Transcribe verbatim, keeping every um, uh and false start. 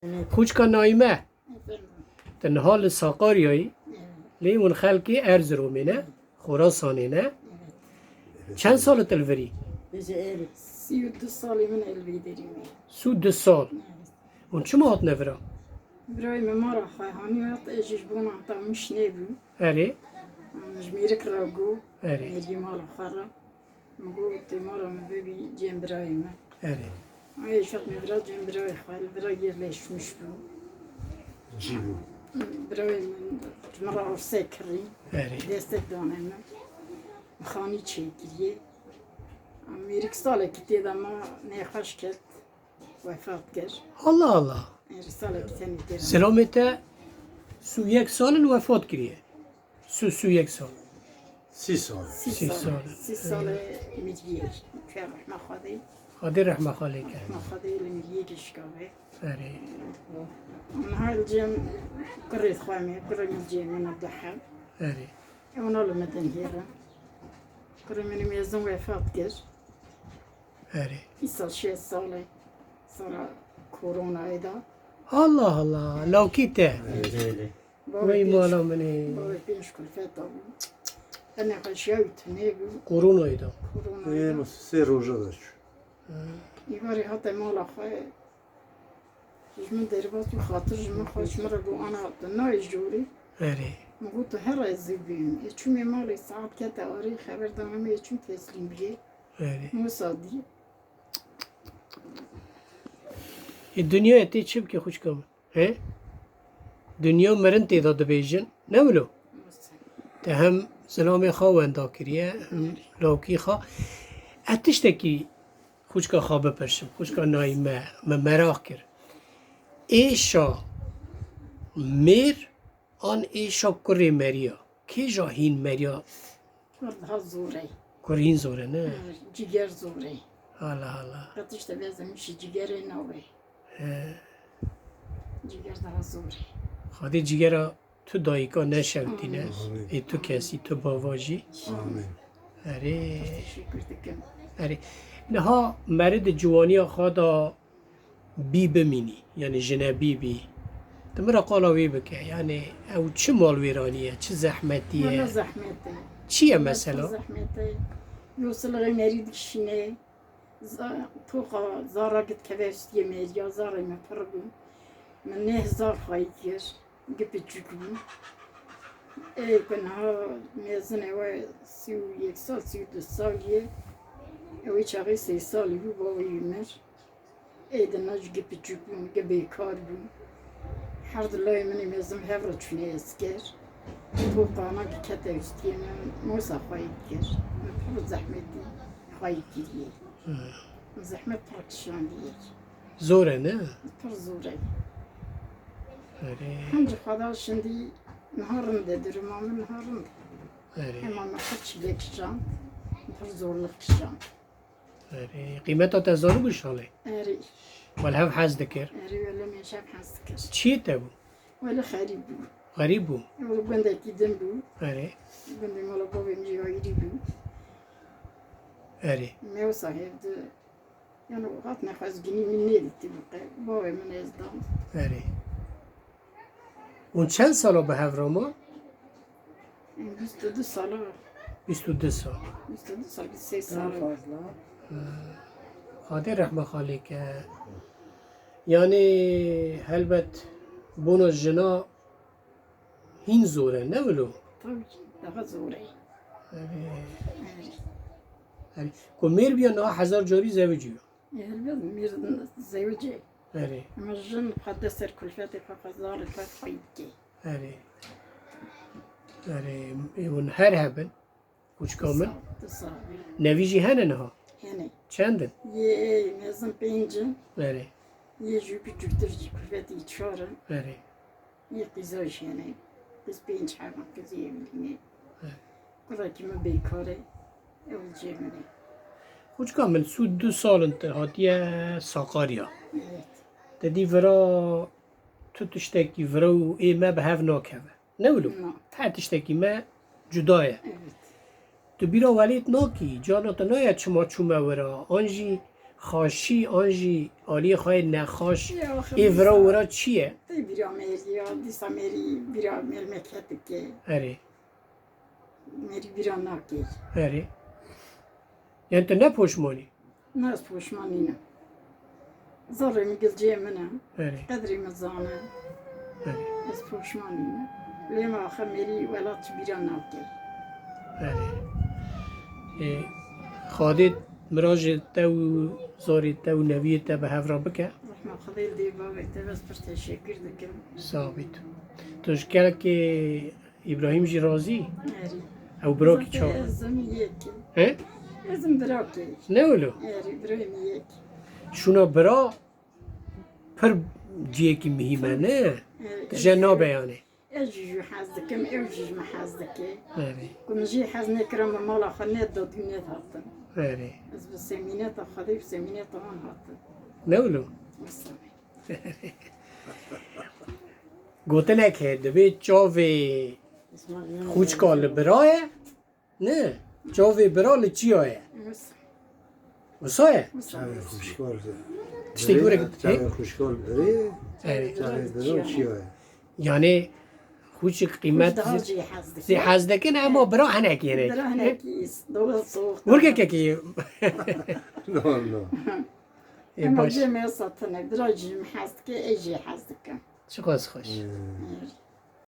Xwişka Naîme, tu niha li Saqaryayî, lê hûn xelkê Erziromê ne, Xorasanê ne. Çend sal e tu li virî? Sî û du salê min e li vê derê me. Sî û du sal. Hûn çima hatine vira? Birayê min mala xwe haniya, ez jî ji bona heta min ji nebû. Erê. Min ji mêrik re got, Erê. Mêrgê mala xwe re. Min got, "Tu mala min bibî cem birayê min." Erê. Ay, şat min vira cem birayê xwe, li vira yerleşmiş bû. Cî bû. Birayê min ji min re arsê kirî. Erê. Destek dane min. Xanî çêkiriye. Mêrik salekî tê de ma nexweş ket. Wefat kir. Allah Allah. Erê, salekî tenê tê de. Zilamê te sî û yek sal in wefat kiriye. Sî, sî û yek sal. Sî sal. Sî sal. Sî sal. Sî sal miriyê. Ke rehma Xwedê. Xwedê rehma xwe lê ke. Rehma Xwedê li miriyê ke şikave. Erê. Niha li cem kurê xwe me, kurê min cem min Abdulhem. Erê. Ew na li min din hêrin. Kurê min mezin wefat kir. Erê. Îsal şeş sal e. Sala koronayê de. Allah Allah, lawkî te. Erê, erê. Wey mala min ê. Bavê pênc kulfeta bû. Tenê xweşiya wî tune bû. Koronayê de. Koronayê de. Ê, sê roja de çû. Îvarê hate mala xwe. Ji min derbas bû, xatir ji min xwe, ji min re got, "Ana, tu nayê jorê." Erê. Min got, "Tu here ez ê bêm." Ê çûmê malê, saet kete arê, xeber dane min, ê çûm teslîm biyê. Erê. Wisa dî. Ê dinyayê tê çi bikê xwişka min? He? Dinya mirin tê de dibêjin. Ne wilo? Te hem zilamê xwe wenda kiriye, hem lawkî xwe. Ez tiştekî xwişka xwe bipirsim. Xwişka Naîme, me meraq kir. Êşa mêr an êşa kurê meriya? Kê ja hîn meriya? Kur daha zor e. Kur hîn zor e, ne? Ha, ciger zor e. Hala, hala. Qet tişte bêze min jî cigerê nawe. He. Ciger daha zor e. Xwedê cigera tu dayika neşewtîne. Amîn. Ê tu kesî, tu bava jî. Amîn. Erê. Teşekkür dikim. Erê. Niha meri di ciwaniya xwe de bî bimînî, yanî jinebî bî. Tu min re qala wê bike, yanî ew çi malwêranî ye, çi zehmetî ye? Wele zehmet e. Çi ye mesela? Zehmet e. Yosilixê merî dikişîne. Za-, toqa zara git keve ustiyê meriya, zarê me pir bû. Min neh zar xwayî kir, gi piçûk bû. Ê ku niha mezin e, we sî û yek sal, sî û du sal ye. Ew ê çaxê sê salî bû, bavê wî mir. Ê di na jî gi piçûk bûn, gi bêkar bûn. Her di layê min ê mezin hev re çûne esker. Toqana ki kete ustiyê min, mosa xwayî dikir. Min pir zehmetî xwayî kiriye. Hı. Min zehmet pir kişandiye. Zor e, ne? Pir zor e. Erê. Hemce xweda şindî niha rind e, duruma min niha rind e. Erê. Hema min pir çile kişand, pir zorluk kişand. Erê, qîmeta te zanibû şalê? Erê. Wele hev hez dikir. Erê, wele me şev hez dikir. Çiyê te bû? Wele xerîb bû. Xerîb bû? Wele gundekî din bû. Erê. Gundê mala bavê min jî ayrî bû. Erê. Me wisa hevdi. Yani hatine xwezgînî min nêdîtî bi qe. Bavê min ez dam. Erê. Hûn çend sala bi hev re ma? Bîst û du sala. Bîst û du sal. Bîst û du sal, bîst û sê sal. Daha fazla. Xwedê rehma xalê ke. Yanî helbet bona jina hîn zor e, ne wilo? Tabii ki, daha zor e. Erê. Erê. Erê. Ku mêr biya niha hezar carî zewicî yo. Helbet mêr zewicê. Erê. Ama jin xwe de ser kulfetê xwe, xwe zarê xwe xweyî dikê. Erê. Erê, ê hûn her hebin, xwişka min. Di sal, di sal. Nevî jî hene niha? Hene. Çend in? Yê mezin pênc in. Erê. Yê jî biçûktir jî kulfetê çar in. Erê. Yê qîza jî hene. Biz pênc hebin, qîzê evlî ne. Erê. Kurekî min bêkar e. Ew li cem min e. Xwişka min, sî û du sal in tu hatiye Sakarya. Evet. Te dî vira tu tiştekî vira û ê me bi hev nakeve. Ne wilo? Na. Her tiştekî me cuda ye. Evet. Tu bîra welêt nakî, carna tu nayê çima çûme wira, an jî xaşî an jî aliyê xwe yê nexaş, Ya, ê vira wira çi ye? Tê bîra mêrî ya, dîsa mêrî bîra mêrmeketike. Erê. Mêrî bîra nakê. Erê. Yani tu ne poşman î? Ne, ez poşman nînim. Zarê min gilciyê min e. Erê. Qedrê min zane. Erê. Ez poşman nînim. Lê me axe mêrî welat ji bîra nake. Erê. Ê, Xadê mirajê te û zarê te û neviyê te bi hev re bike. Rehma Xwedê li dê bavê te, ez pir teşekkür dikim. Sax bît. Tu ji kelekê Îbrahîm jî razî? Erê. Ew birakî çawa? Ez im yek im. He? Ez im birakê. Ne wilo? Erê, birayê min yek. Şûna bira pir cihekî muhîm e, ne? Erê, Tije ez nabe yanê. Ez jî jû hez dikim, ew jî ji min hez dike. Erê. Ku min jî hez nekira, min mala xwe neda dû ned hatin. Erê. Ez bi semîneta Xwedê, bi semîneta wan hatin. Ne wilo? Wisa. Gotinek heye, dibê çavê xwişka li bira ye, ne, çavê bira li çiya ye. Wisa. Wisa ye? Wisa. Çavê xwişka li Tiştê gorek, çavê he? Xwişka li birê, Erê. Çavê bira çiya ye. Yani xwişk qîmet Xwişk daha zî, jî hez dikin. Zî hez dikin, ama bira hinek yene. Bira hinek is, dola soğuk. Wurkekekî. No, no. Ê, Ema baş. Cem ez satine, bira jî min hez dike, ez jî hez dikim. Çiqas xweş. Hmm.